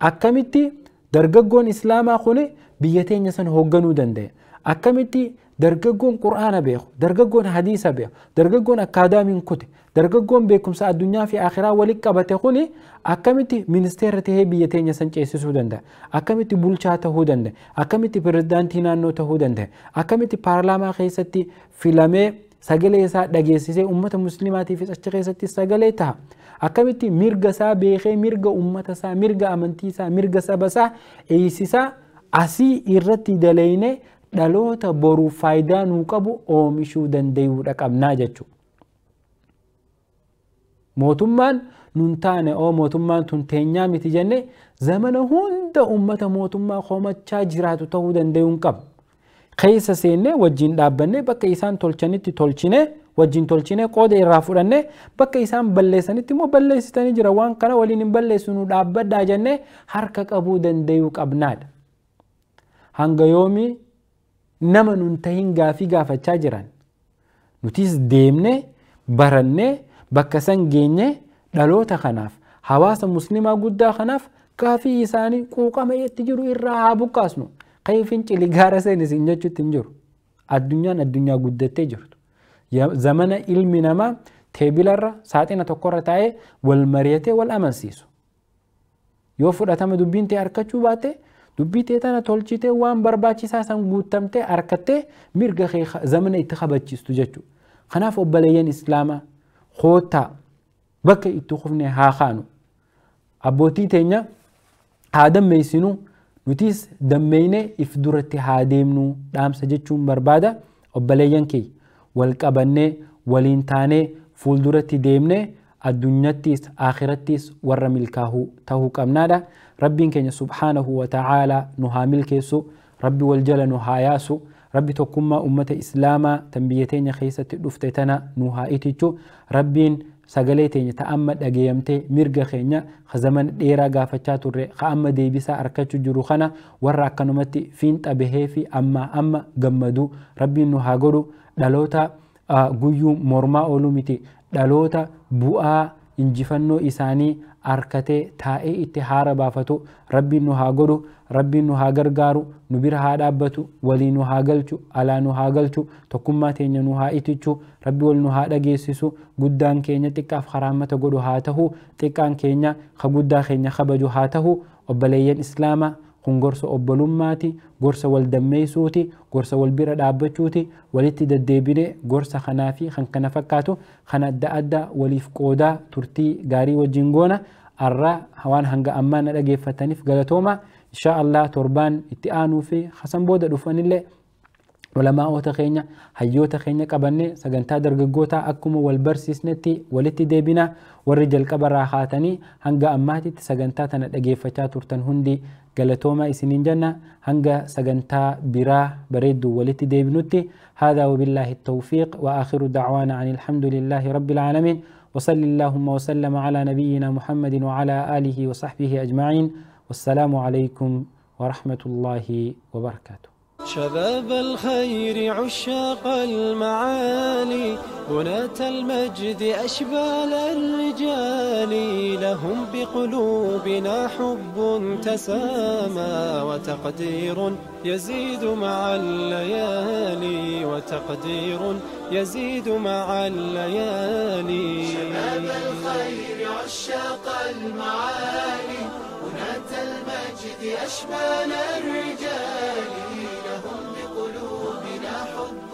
akkamitti dargaggoon islaamaa kun biyya teenya san hoogganuu danda'a. Akkamitti dargaggoon qur'aana beeku, dargaggoon hadiisa beeku, dargaggoon akkaadaamiin kute, dargaggoon beekumsa addunyaa fi akhiraa walitti qabate kun akkamitti ministeera tahee biyya teenya san ceesisuu danda'a. Akkamitti bulchaa ta'uu danda'a. Akkamitti pirezidaantii naannoo ta'uu danda'a. Akkamitti paarlaamaa keessatti filamee sagalee isaa dhageessisee uummata musliimaatiifis achi keessatti sagalee ta'a. Akkamitti mirga isaa beekee mirga uummata isaa, mirga amantii isaa, mirga saba isaa eeysisaa asii irratti dalaynee dhaloota boruuf faayidaa nuu qabu oomishuu danda'uudha qabnaa jechuudha. Mootummaan nun taane oo mootummaan tun teenyaa miti jennee zamana hunda uummata mootummaa komachaa jiraatu ta'uu danda'uu hin qabu. Keessa seennee wajjin dhaabbannee bakka isaan tolchanitti tolchinee wajjin tolchinee qooda irraa fudhannee bakka isaan balleessanitti immoo balleessitanii jira waan kana waliin hin balleessinu dhaabbadhaa jennee harka qabuu danda'uu qabnaadha. Hanga yoomii nama nun tahin gaafii gaafachaa jiran nutis deemnee barannee bakka san geenyee dhaloota kanaaf hawaasa muslimaa guddaa kanaaf gaafii isaanii quuqama itti jiru irraa haa buqqaasnu. Kayii fincili gaara seenis hin jechuutti hin jiru. Addunyaan addunyaa guddattee jirtu. Zamana ilmi namaa teebilarra saaxina tokkorra taa'ee wal mari'atee wal amansiisu. Yoo fudhatama dubbiin ta'e harkachuu baate dubbii ta'e tana tolchitee waan barbaachisaa san guutamtee harkattee mirga kee zamana itti kabachiistu jechuudha. Kanaaf obboleeyyan Islaamaa koottaa bakka itti kufne haa kaanu. Abbootii teenya haa dammeessinuu nutis dammeeynee if duratti haa deemnu dhaamsa jechuun barbaada. Obboleeyyan keenya wal qabannee waliin taanee fuulduratti deemnee addunyattis akhirattis warra milkaa'uu ta'uu qabnaadha. Rabbiin keenya subhaanahu wa ta'aalaa nu haa milkeessu, Rabbi wal jala nu haa yaasu, Rabbi tokkummaa ummata Islaamaa tan biyya teenya keessatti dhufte tana nu haa itichu. Rabbiin sagalee teenya ta amma dhageeyamtee mirga keenya ka zaman dheeraa gaafachaa turre ka amma deebisaa arkachuu jiru kana warra akkanumatti fiinxa bahee fi amma amma gammadu Rabbiin nu haa godhu. Dhaloota guyyuu mormaa ooluu miti, dhaloota bu'aa injifannoo isaanii arkatee taa'ee itti haara baafatu Rabbiin nu haa godhu. Rabbiin nu haa gargaaru, nu bira haa dhaabbatu, walii nu haa galchu, alaa nu haa galchu, tokkummaa teenya nu haa itichu, Rabbi wal nu haa dhageessisu, guddaan keenya xiqqaaf karaamata godhu haa tahu, xiqqaan keenya ka guddaa keenya kabaju haa tahu. Obboleeyyan Islaamaa kun gorsa obbolummaati, gorsa wal dammeessuuti, gorsa wal bira dhaabbachuuti, walitti deddeebinee gorsa kanaa fi kan kana fakkaatu kan adda addaa waliif qoodaa turtii gaarii wajjin goona. Arraa waan hanga ammaa na dhageeffataniif galatooma. Insha Allah torbaan itti aanuu fi hasan booda dhufanillee ulamaa'ota keenya hayyoota keenya qabannee sagantaa dargaggootaa akkuma wal barsiisnetti walitti deebina. Warri jalqabarraa haatanii hanga ammaatitti sagantaa tana dhageeffachaa turtan hundi galatooma isiniin jenna. Hanga sagantaa biraa bareedduu walitti deebinutti هذا وبالله التوفيق وآخر دعوانا عن الحمد لله رب العالمين وصلى اللهم وسلم على نبينا محمد وعلى آله وصحبه أجمعين والسلام عليكم ورحمة الله وبركاته. شباب الخير عشاق المعالي بناة المجد أشبال الرجال لهم بقلوبنا حب تسامى وتقدير يزيد مع الليالي وتقدير يزيد مع الليالي. شباب الخير عشاق المعالي بناة المجد أشبال الرجال لهم بقلوبنا حب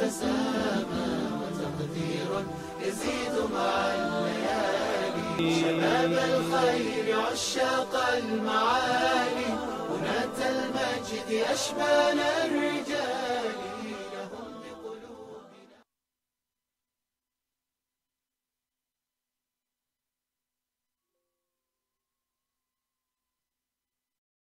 تسامى وتقدير يزيد مع الليالي. شباب الخير عشاق المعالي بناة المجد أشبال الرجال.